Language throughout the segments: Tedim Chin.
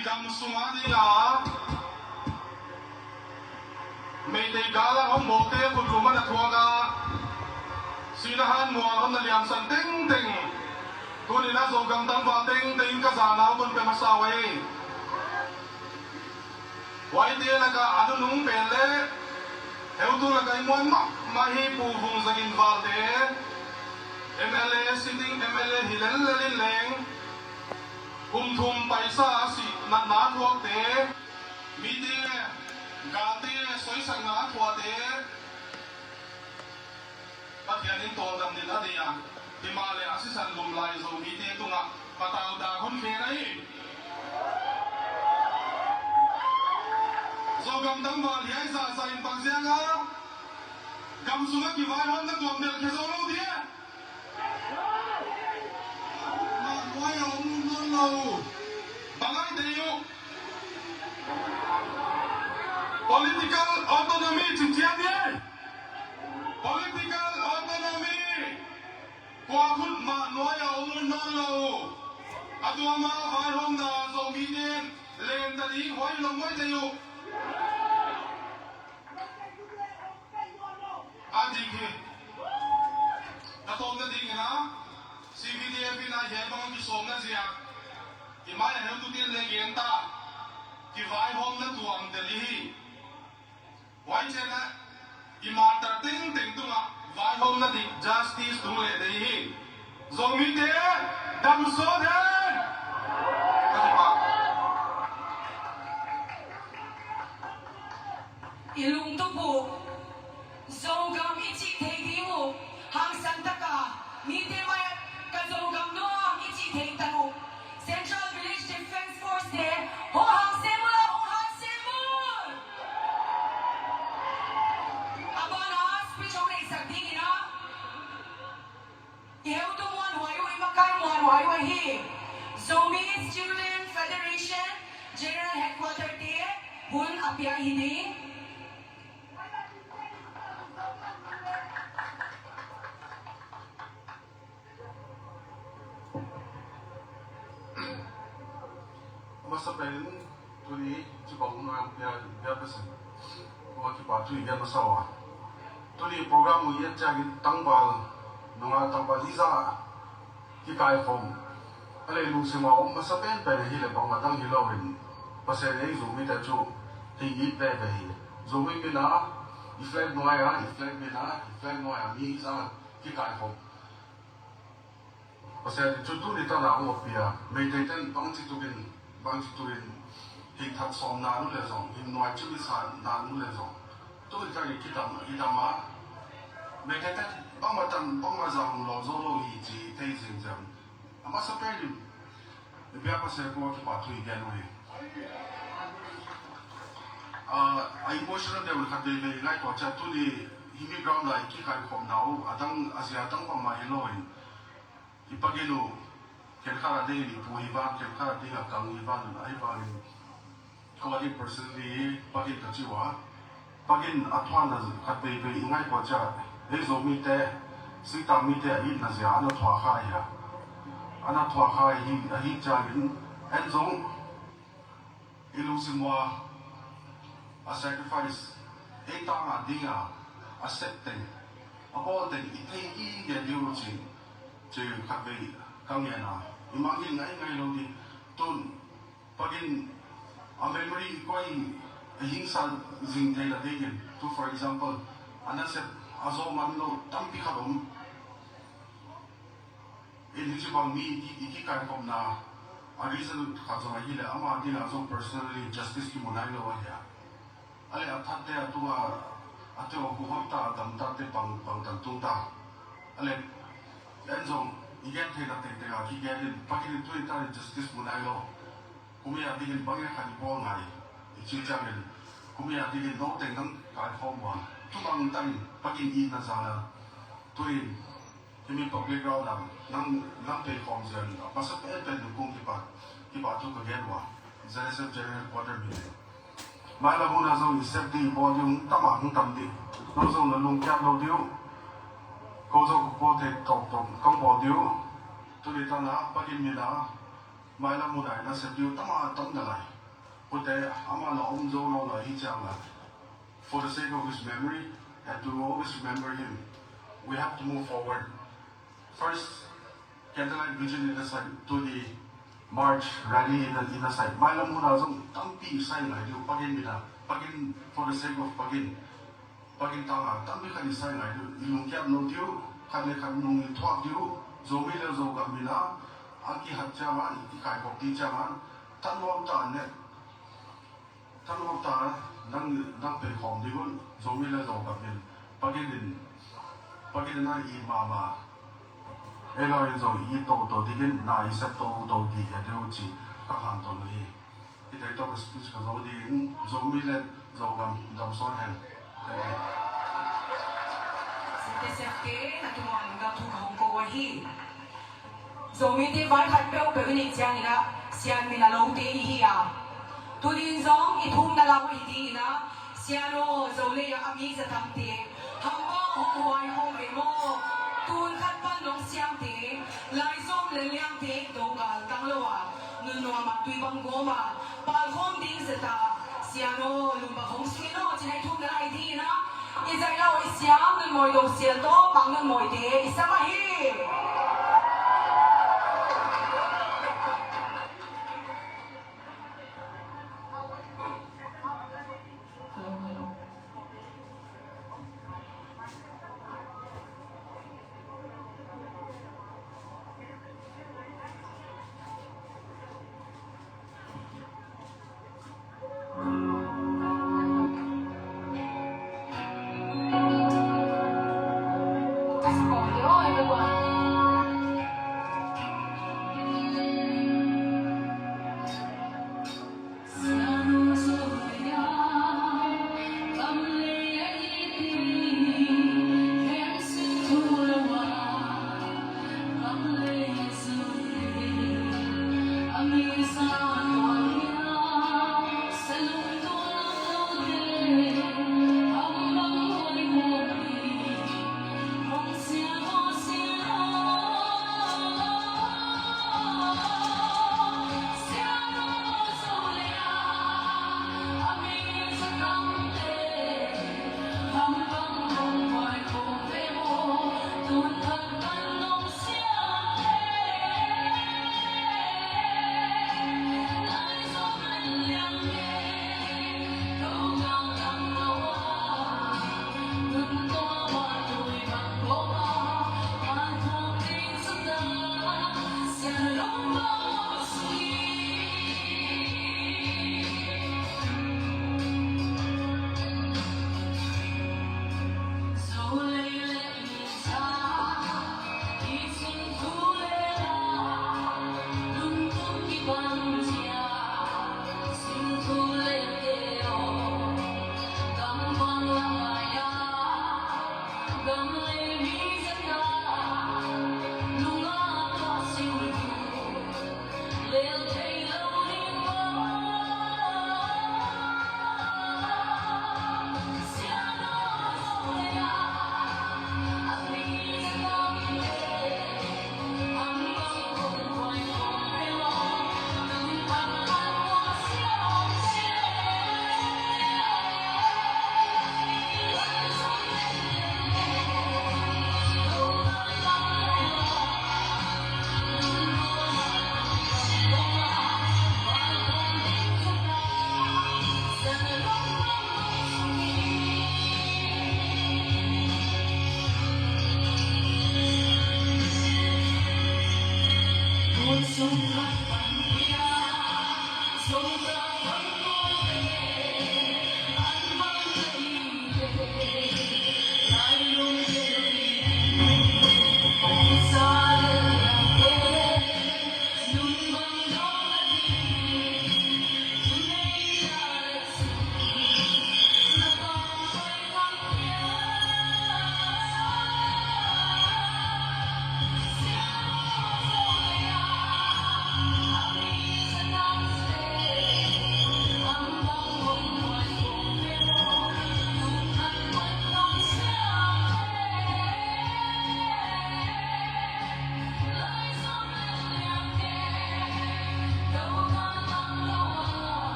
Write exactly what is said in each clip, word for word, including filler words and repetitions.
Gam sungah ding a Meitei gal a hong mawkte khutlum a na thuak a, sinahan mual hong na liamsan tengteng, tunin a Zogam tangval tengteng ka zana hong hun pia masa uh hi. Huaite lakah a nunung pen le heutu lakah i muan mahmah hi Pu Vung Zangin Valte, M L A, sitting M L A hi lellel in leng, kum thum paisa a sih natna a thuakte, mite galte soisakna a thuate, Pathian in tawldam ding a nei a, himahleh a sisan lum lai Zomite tungah patau dak hun khen ahi. Zogam tangval hiai zahzah in bang ziak a gam sungah kivaihawmna tuam delh khia zo lo ding. Mah nuai a om nawn lo. Bang ai deih uh? Political autonomy ci ciat ni. Political autonomy. Kua khut mah nuai a om nawn lo. A tua mah vaihawmna Zomite in len ta ding, huai lawm huai deih uh. A dik hi. Na tawpna dingin a, C V D F in a hiai bang kisawmna ziak, i mai a heutu ten le gen ta, kivaihawmna tuam delh hi. Huai ciang a, i martyr tengteng tungah vaihawmna dik, justice tung leh deih hi. Zomite, dam sawt hen. Ka kipah. I lungtup uh, Zogam i cih thei ding uh, hangsan taka mite mai ah ka Zogam nuam i cih thei tan uh, Central Village Defence Force te hong hang sem uh, hong hang sem uh. A ban a speech hong neihsak dingin a, i heutu muanhuai uh, i makai muanhuai uh ahi Zomi Student Federation General Headquarter te hun a piak hi ding. Masa pen tuni ci bang hun a pia, pia pesen. Kua kipa thu i gen masa uh a. Tuni program uh i et ciangin tangval, nunga tangval i zah kikaikhawm. A leh lungsim a om masa penpen hi leh bangmah dang hi lo in, Pasian ei Zomite cu hing it veve hi. Zomi min a i flag nuai a, i flag min a, i flag nuai a mi i zah kikaikhawm. Pasian in cu tuni tan a hong oppih a, Meitei ten bangci tukin, bangci tukin hing that sawm na nu le zong, hing nuai cimisa na nu le zong, tuni tan i kidam, i dam a, Meitei ten bangmah tan, bangmah zang lawm zo lo hi ci thei zingzeng. A masa pen in i biak Pasian kua kipa thu i gen uh hi. A, a emotional deuh khat veivei i ngaihtuah ciang tuni himi ground a i kikaikhawmna uh a dang, a zia dang bangmah hi lo in, i pakin uh, khenkhat a dingin i pu hi van, khenkhat a dingin a kang hi van, ahi bangin kua ding personally pakin ka ci uh a, pakin a thuakna khat veivei i ngaihtuah ciang, ei Zomite, singtang mite a itna zia a na thuak kha hi a, a na thuak kha hi, ahi ciangin en zong i lungsim ua a sacrifice, ei tanga dinga a sep teng, a bawl teng i thei i gen ding uh ci, ci khat vei ka ngen a, i mangngilh ngaingai lo ding. Tun pakin a memory i koih, a hingsa zing theihna dingin, tu for example, a nasep a zawh man lo tampi khat om. In hici bang mi i ki, i kikaikhawmna a reason khat zong ahih leh ama dinga zong personally justice kimu nai lo ahi a. A leh a thatte a tunga a teu a huham ta, a dam tate bang, bang tan tung ta. A leh en zong i gen theihna tengteng a kigen in, pakin in tuni tan in justice mu nai lo. Kumi a dingin bang e khat i bawl ngai i cih ciangin, kumi a dingin no teng nang kaikhawm ua, tu bang tan in pakin i na zana, tu in himi public ground ah nang, nang pei khawm zen a masa penpen nukung kipa, kipa thu ka gen ua, Z S F General Quarter mi. Mailam hun ah zong i sep ding i bawl ding hong tam a hong tam ding. No zong na lungkiat lo ding uh. Ko zong ko bawl thei tawmtawm kong bawl ding uh. Tuni tan a pakin min a Mailam hun ah i nasep ding uh tam a tam na lai. Kote amah na om zo lo lai hi ciang a, for the sake of his memory and to always remember him, we have to move forward. First, candlelight vigil i na sai, tuni march rally i na, i na sai. Mailam hun ah zong tampi sai ngai ding uh, Pakin min a, Pakin, for the sake of Pakin. Pakin tang a tampi khat i sai ngai ding uh, i lungkiat lo ding uh, khat le khat nung i thuak ding uh, Zomi le Zogam min a, a kihat ciang a, i kikaikhop ding ciang a, thanuam ta ne, thanuam ta nang, nang pei khawm ding un, Zomi le Zogam min. Pakin in, Pakin in a it mahmah. Ei lo in zong i it toto dingin, na i sep toto ding hi a ding uh ci ka hanthawn uh hi. Hih tei tawh ka speech ka zo ding, Zomi le Zogam damsawn hen. Thank you. Siate siate, na tungah lungdam thu ka hong ko uh ahi. Zomite vai khat peuhpeuh i neih ciangin ah, Sian min a lote i hi a. Tuni in zong i thumna lam ahi dingin ah, Sian aw, Zolei ah a mi za tamte, hambang hong huai hong ve maw? Tun khat pan nong siamte, laizom le liangte, do gal tang lo a, nun nuam a tui bang gawm a, palkhawm ding zeta, Sian aw, lum bang hong sung in aw, ci-in ah i thumna lai dingin ah, i zaih lo i siam, Nunmawi Do Sial tawh Pang Nunmawite i sam ahi. Hello, hello.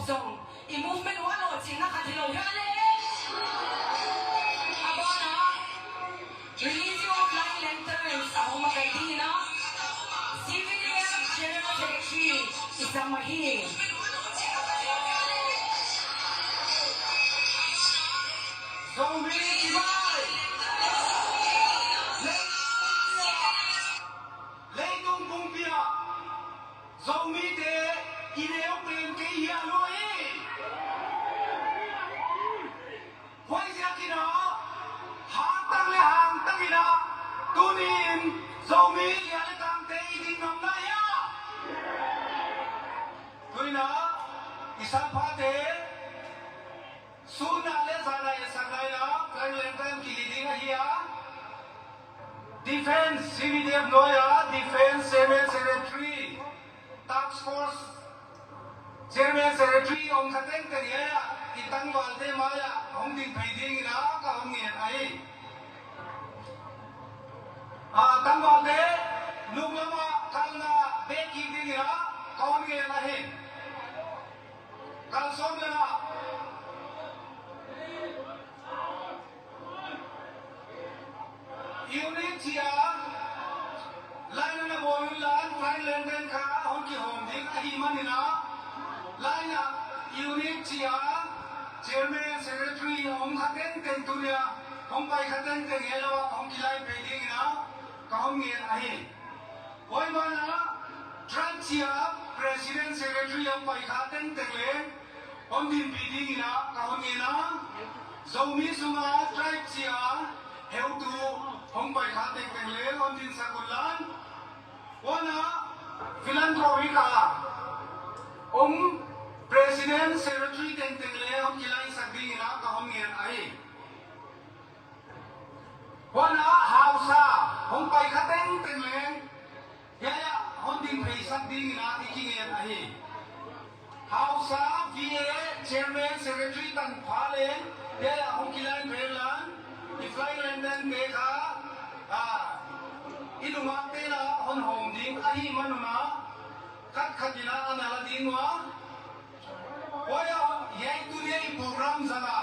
zong i movement uh a lawhcinna khat hi lo hi a le. A banah releasing of flying lanterns a hong makaih dingin a, C V D F General Secretary i sam ahi. Zomi kibai. Leitung pumpi ah Zomite i neu pen kei hi a, lua hi. Huaiziakin a, hangtang le hangtangin a, tuni-in Zomi lia le tangte i ding ngam lai a. Tuni-in a, i salphate sun ah le zan ah i sak lai-in a, flying lantern kilih ding ahi a. Defense, C V D F nuai ah Defense Chairman Secretary, Task Force Chairman Secretary om kha tengteng hi a, i tangvalte mai-ah hong ding phei dingin a ka hong ngen ahi. A, tangvalte nung lamah kalna bek kik dingin a ka hong ngen ahi. Kalsuan leng ah unit cia line ah na bawl un la, flying lantern kha hong kihawm ding ahih manin a, line ah unit cia chairman, secretary a om kha tengteng, tuni-a hong pai kha tengteng hi lo ah hong kilaih phei dingin a ka hong ngen ahi. Huai banah tribe cia president, secretary a pai kha tengteng le hong dinpih dingin a ka hong ngen a, Zomi sungah tribe cia heutu hong pai kha tengteng le hong dinsak un la, huan ah philanthropic a om president, secretary tengteng le hong kilaihsak dingin a ka hong ngen ahi. Huan ah hausa hong pai kha tengteng leng hiai ah hong ding pheisak dingin a i kingen ahi. Hausa, V A, chairman, secretary tanpha leng hiai ah hong kilaih phei la, i flying lantern te kha, ah, i nungakte la hon hawm ding ahih man un a, khatkhat in a na la ding uh a. Huai ah hiai tuni a i program zang a,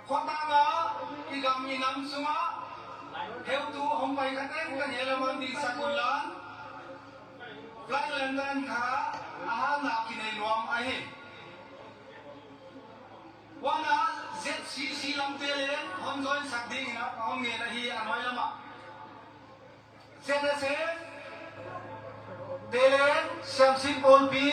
khuatang a, i gam i nam sungah heutu hong pai kha tengteng hiai lam ah dingsak un la, flying lantern kha a halna kinei nuam ahi. Huan ah Z C C lamte leng hon join sak dingin a hong ngen ahi a nuai lamah. Z S F te leng siamsin pawlpi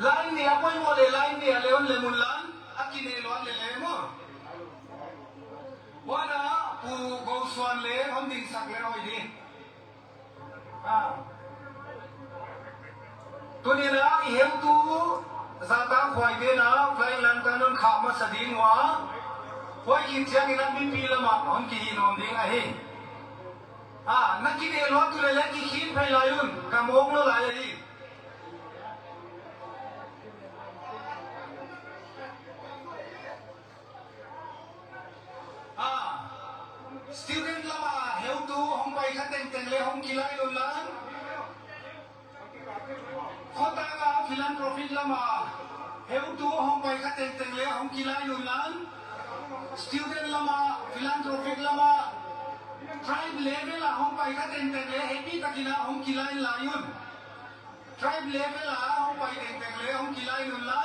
line nih a poimoh le line nih a le hon lem un la, a kinei luat le lem uh. Huan ah Pu Go Suan leng hon dingsak le hoih ding. Ah. Tuni in a i heutu zatang khuaite in a flying lantern hon khah masa ding uh a, huai khit ciangin a mipi lamah hon kihih nawn ding ahi. Ah, na kinei luat uh leh leh kikhin phei lai un, ka mawk lo lai ahi. Ah, student lamah heutu hong pai kha tengteng le hong kilaih un la, khuatang a philanthropic lamah heutu hong pai kha tengteng le hong kilaih un la, student lamah, philanthropic lamah, tribe level ah hong pai kha tengteng le happy takin a hong kilaih lai un. Tribe level ah hong pai tengteng le hong kilaih un la,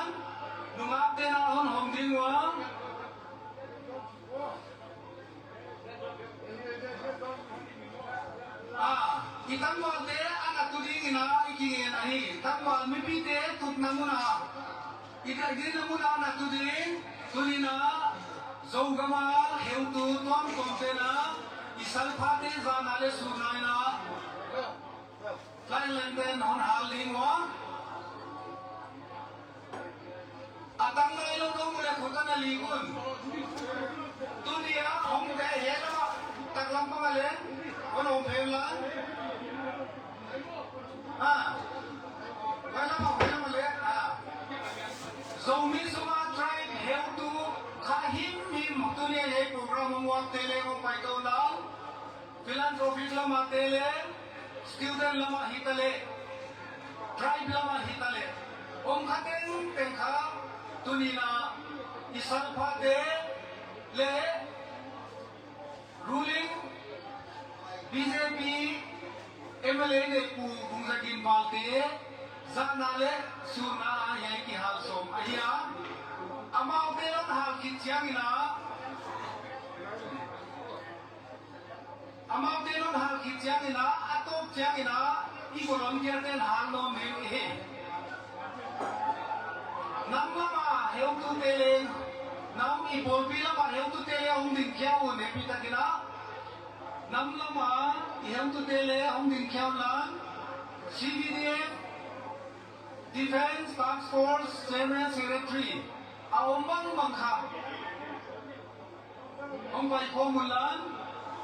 nungakte in a hon hawm ding uh a. Ah, i tangvalte a na tu dingin a i kingen ahi. Tangval mipite tutna mun ah, i dikna mun ah na tu ding. Tuni in a Zogam a heutu tuamtuamte in a i salphate zan ah le sun ah in a flying lantern hon hal ding uh a. A tang nai lo dong uh leh khut a na lik un. Tuni a hong te he lamah, taklam pang a leh hon om phei un la. Ah. Huai lamah, huai lamah leh, ah, Zomi sungah tribe heutu kha himhim, tuni a hiai program hong uakte leh hong pai to la. Philanthropic lamah te leh, student lamah hi ta leh, Tribe lamah hi ta leh, om kha tengteng kha, tuni-in ah i salphate le ruling B J P M L A nei Pu Vung Za Gin Valte zahna le surna ah hiai kihal sawm ahi a, amaute non hal khit ciangin ah, amaute non hal khit ciangin ah, a tawp ciangin ah i volunteer-te'n hal nuam ding i hi. Nam lamah heutute leng, nam i pawlpi lamah heutute leng hong dingkhia un, hehpihtakin ah. Nam lamah i heutute leng hong dingkhia un la, C B D F Defence Task Force Chairman Secretary a om bangbang kha hong paikhawm un la,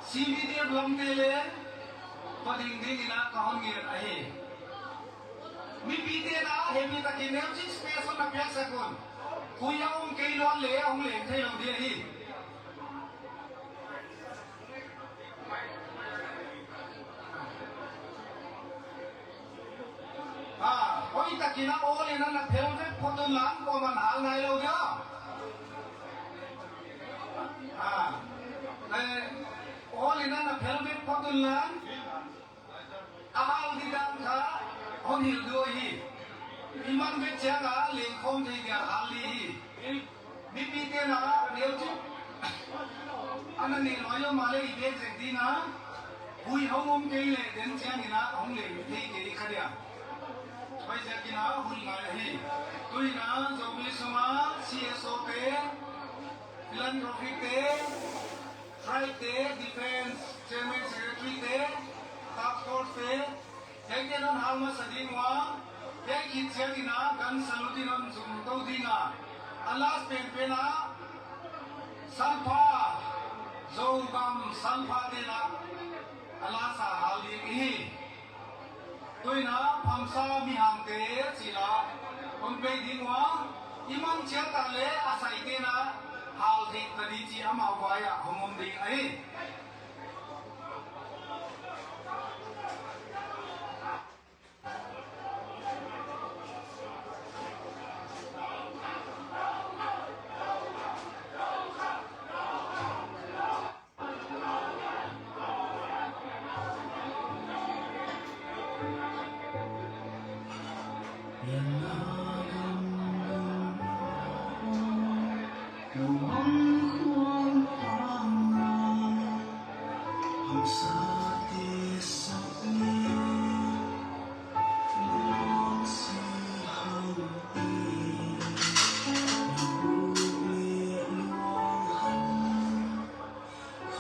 C B D F lamte leng va ding dingin ah ka hon ngen ahi. Mipite'n ah hehpihtakin neuchik space hong na piaksak un. Khui a om kei luat leh hong leng thei lo ding ahi. Ah, hoihtakin ah all in ah na phel vek phot un la, kuaman hal nai lo ding a. Ah, eh, all in ah na phel vek phot un la, a hal ding dan kha hon hilh ding uh hi. I man vek ciangin ah lengkhawm thei dia hal ding hi. Mipite'n ah neuchik a na neih nawn lo mah leh i bek zek ding a, hui hong om kei leh den ciangin ah hong leng thei kei kha dia. Huaiziakin ah hun ngai ahi. Tu-in ah Zomi sungah C S O te, philanthropic te, tribe te, defence chairman secretary te, task force te, hiaite non hal masa ding uh a, hiai khit ciangin ah gun salute in hon zom to ding a, a last penpen ah salpha, Zogam salphate'n ah a last a hal ding i hi. Tu-in ah phamsa mihangte ci-in ah hon pia ding uh a, i man ciat leh a saite'n ah hal theih ta ding ci, amau vai ah hong om ding ahi.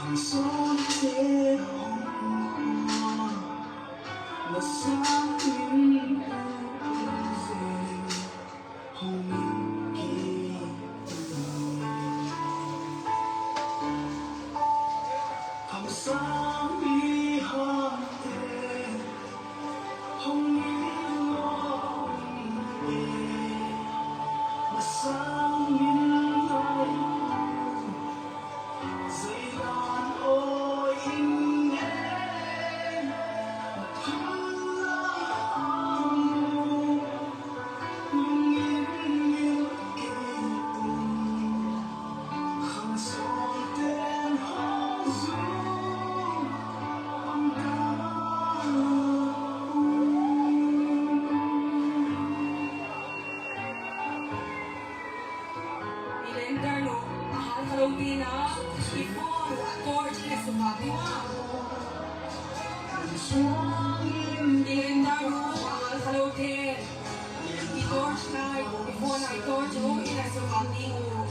Khangsawnte hong khua, na sangin hong zel, hong min kei tung. Khamsang mihangte hong min lawh ung e, na sangin lai ung. I lender nu a hal kha lo ding a, i phone a torch in a sukha ding a. I lender nu a hal kha lo ding, i torch nai, i phone nai torch nu in a sukha ding uh.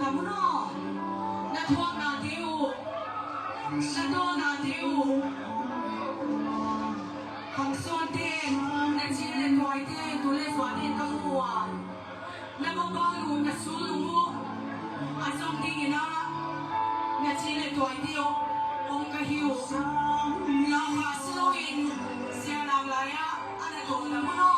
Mun aw, na thuaknate uh, na dawnate uh, Khangsawnte, na ci le tuaite, tu le suate ka mu uh a, na mobile uh, na sulnung uh a zong dingin ah, na ci le tuaite uh hong ka hi uh. Lau kha si loin, sia nang lai-ah a na tuakna mun aw.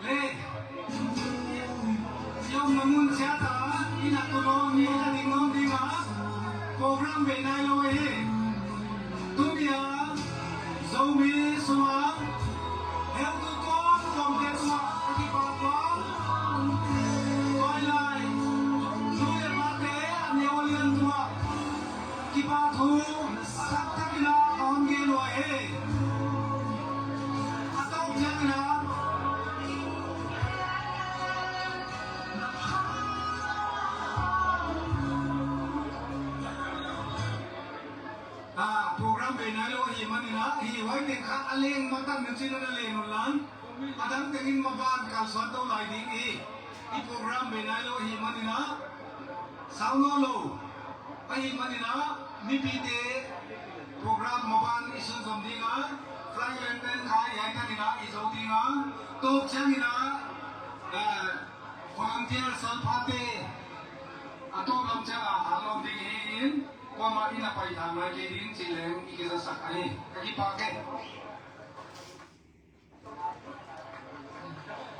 Le, i omna mun ciat ah i na tung nuam, i na ding nuam ding a, program bei nai lo hi. Tuni a Zomi sungah heutu tuamtuamte tungah ka kipak tuak. Tua lai, nu le pate a neu a lian tungah kipahthu a taktak in ah ka hon gen uh hi. A tawp ciangin ah, ah, program bei nai lo ahih manin ah, hih huai teng kha a leng matan na cin a na leng un lang, a dang tengin maban kalsuan to lai ding hi. I program bei nai lo ahih manin ah, sau nawn lo ahih manin ah, mipite program maban i sunzom ding a, flag len pen kha i hai thanin ah i zo ding a, tawp ciangin ah, eh, Tia salphate a tawp lam ciang a hang lawm ding hi-in, kuamah in a paithang nai kei ding cih leng i kizasak a hi. Ka kipak e.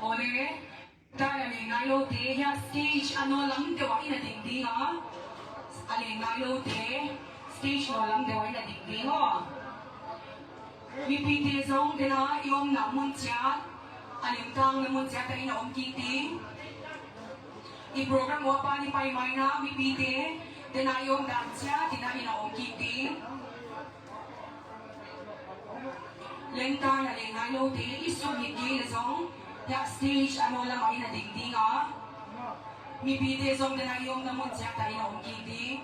Awle, tan a leng nai lote hiah stage a nawl lam deuh ah in a ding ding a, a leng nai lote stage nawl lam deuh ah in a ding ding aw. Mipite zong dena i omna mun ciat, a limtang na mun ciat ah in a om kik ding. I program uapa ni pai maina mipite dena i omdan ciat in a in a om kik ding. Lengtan a leng nai lote i suk ngit kei le zong hiah stage a nawl lamah in a ding ding a, mipite zong dena i omna mun ciat ah in a om kik ding.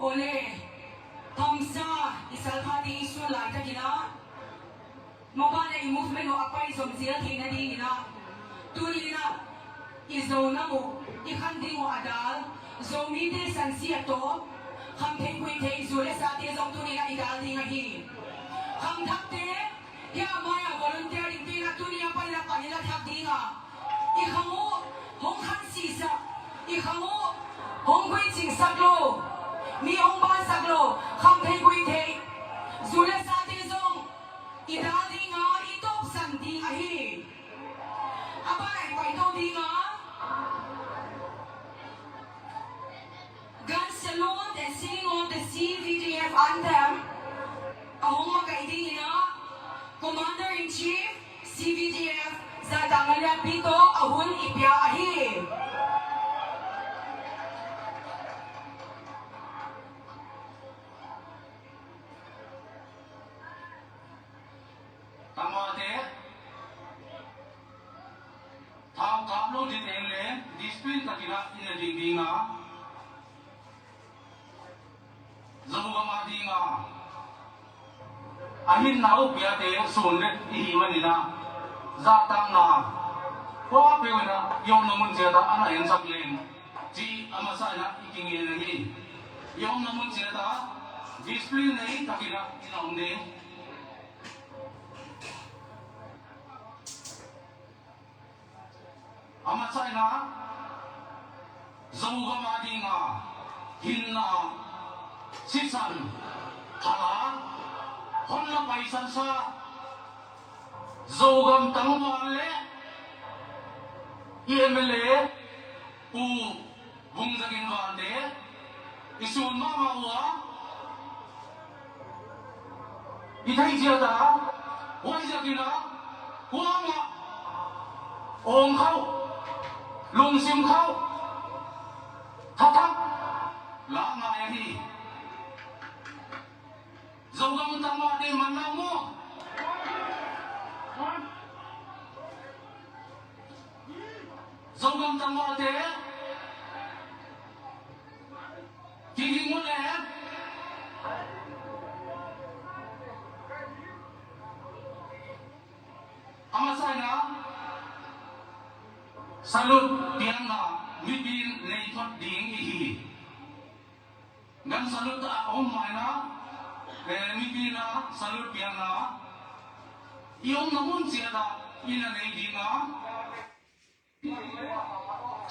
Awle, thamsa i salphate i sun laitakin ah, mobile le i movement uh a pai zom zial theih nadingin ah, tuni in ah i Zo nam uh i khan ding uh a dal, Zomite sansi a tawp, khamtheih kuihtheih zu le sate zong tuni in ah i dal ding ahi. Khamthakte, hiah a mai-ah volunteer dingte in ah tuni a panin ah pan i la thak ding a, i khang uh hong khansisak, i khang uh hong kuicingsak lo, mi hong bansak lo, khamtheih kuihtheih zu le sate zong i dal ding a, i tawpsan ding ahi. A ban ah i paito ding a, gun salute and singing of the C V D F anthem a hong makaih dingin ah, Commander in Chief, C V D F, Zahtakna Lianpi tawh a hun i pia ahi. Tangvalte, thau kap lo ding teng le discipline takin ah in a ding ding a, Zogam a ding a, a hinna uh piate sun le i hih manin ah, zahtakna khua peuh in ah i omna mun ciat ah a na ensak leng cih a masa in ah i kingen ahi. I omna mun ciat ah discipline nei takin ah in a om ding. A masa in ah, Zogam a ding a hinna, sisan, thala, honna paisansa Zogam tangval le i M L A Pu Vung Za Gin Valte i sun mahmah uh a, i theih ciat a, huaiziakin ah kuamah awng khauh, lungsim khauh, thathak lah ngai ahi. Zogam tangvalte manlang maw? Zogam tangvalte kiging uh le, a masa in ah salute piakna mipi in nei thot ding i hi. Gun salute a om mah in ah, eh, mipi in ah salute piakna i omna mun ciat ah in a nei ding a,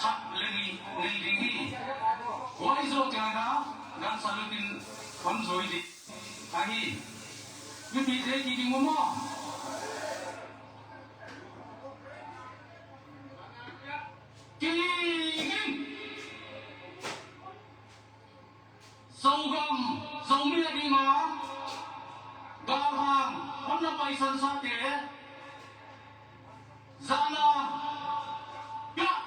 khat le nih nei ding hi. Huai zawh ciangin ah gun salute in hon zui ding ahi. Mipite kiging uh maw? Kiging! Zogam, Zomi a ding a galhang honna paisansate, zahna piak.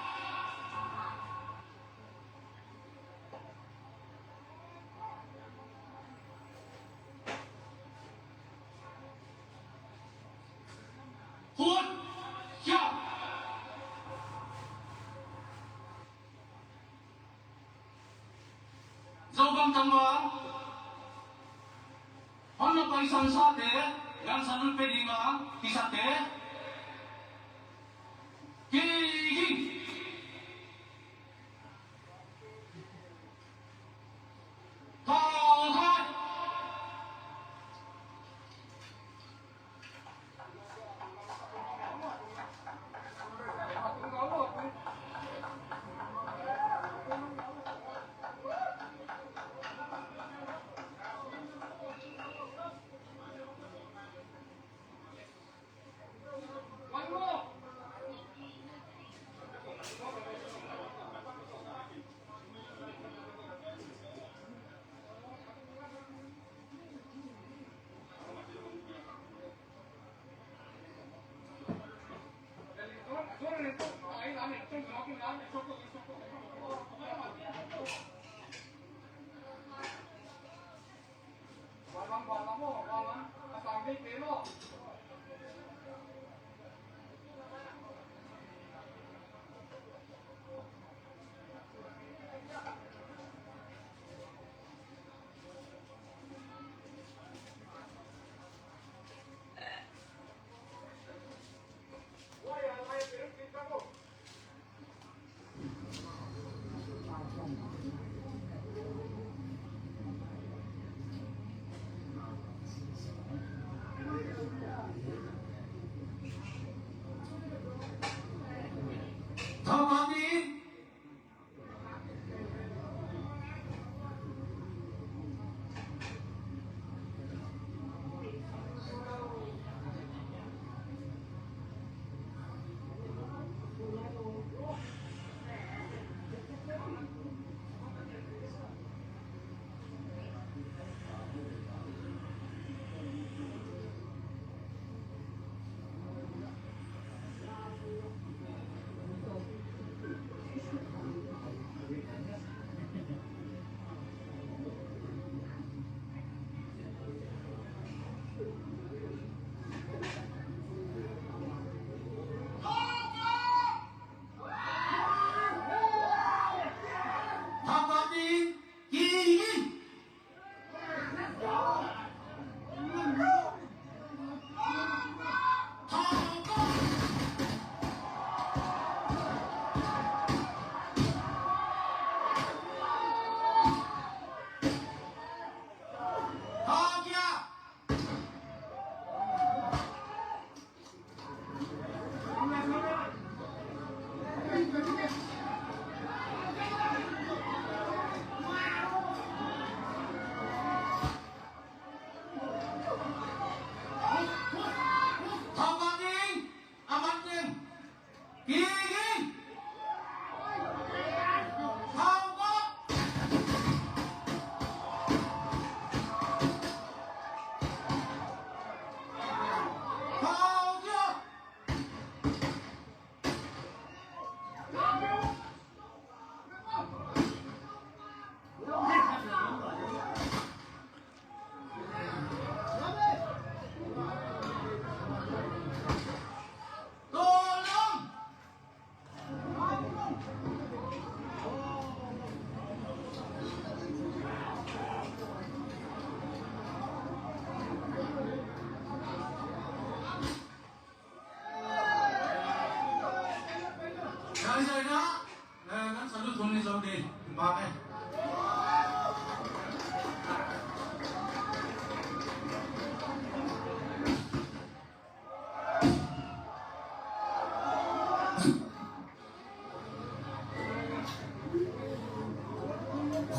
Khut khia. Zogam tangval honna paisansate, gun salute pia ding a kisate, kiging. Thau thai.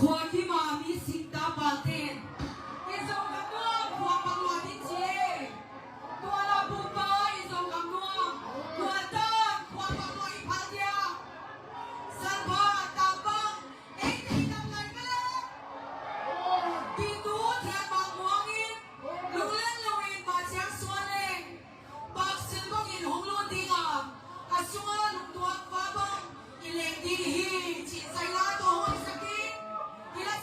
Khua kim a mi singta palte in, i Zogam nuam khua pang lua ding ci. Tua la pumpa i Zogam nuam, tua tan khua pang lua i phal dia. Salva, Tambang, eite i dam lai ka le. Titu thian bang muang in, lunglen lo in ma ciang suan leng. Baksil bangin hong lut ding a, a sunga lungtuak va bang i leng ding hi, cih zaila tawh hong sak in. Hi la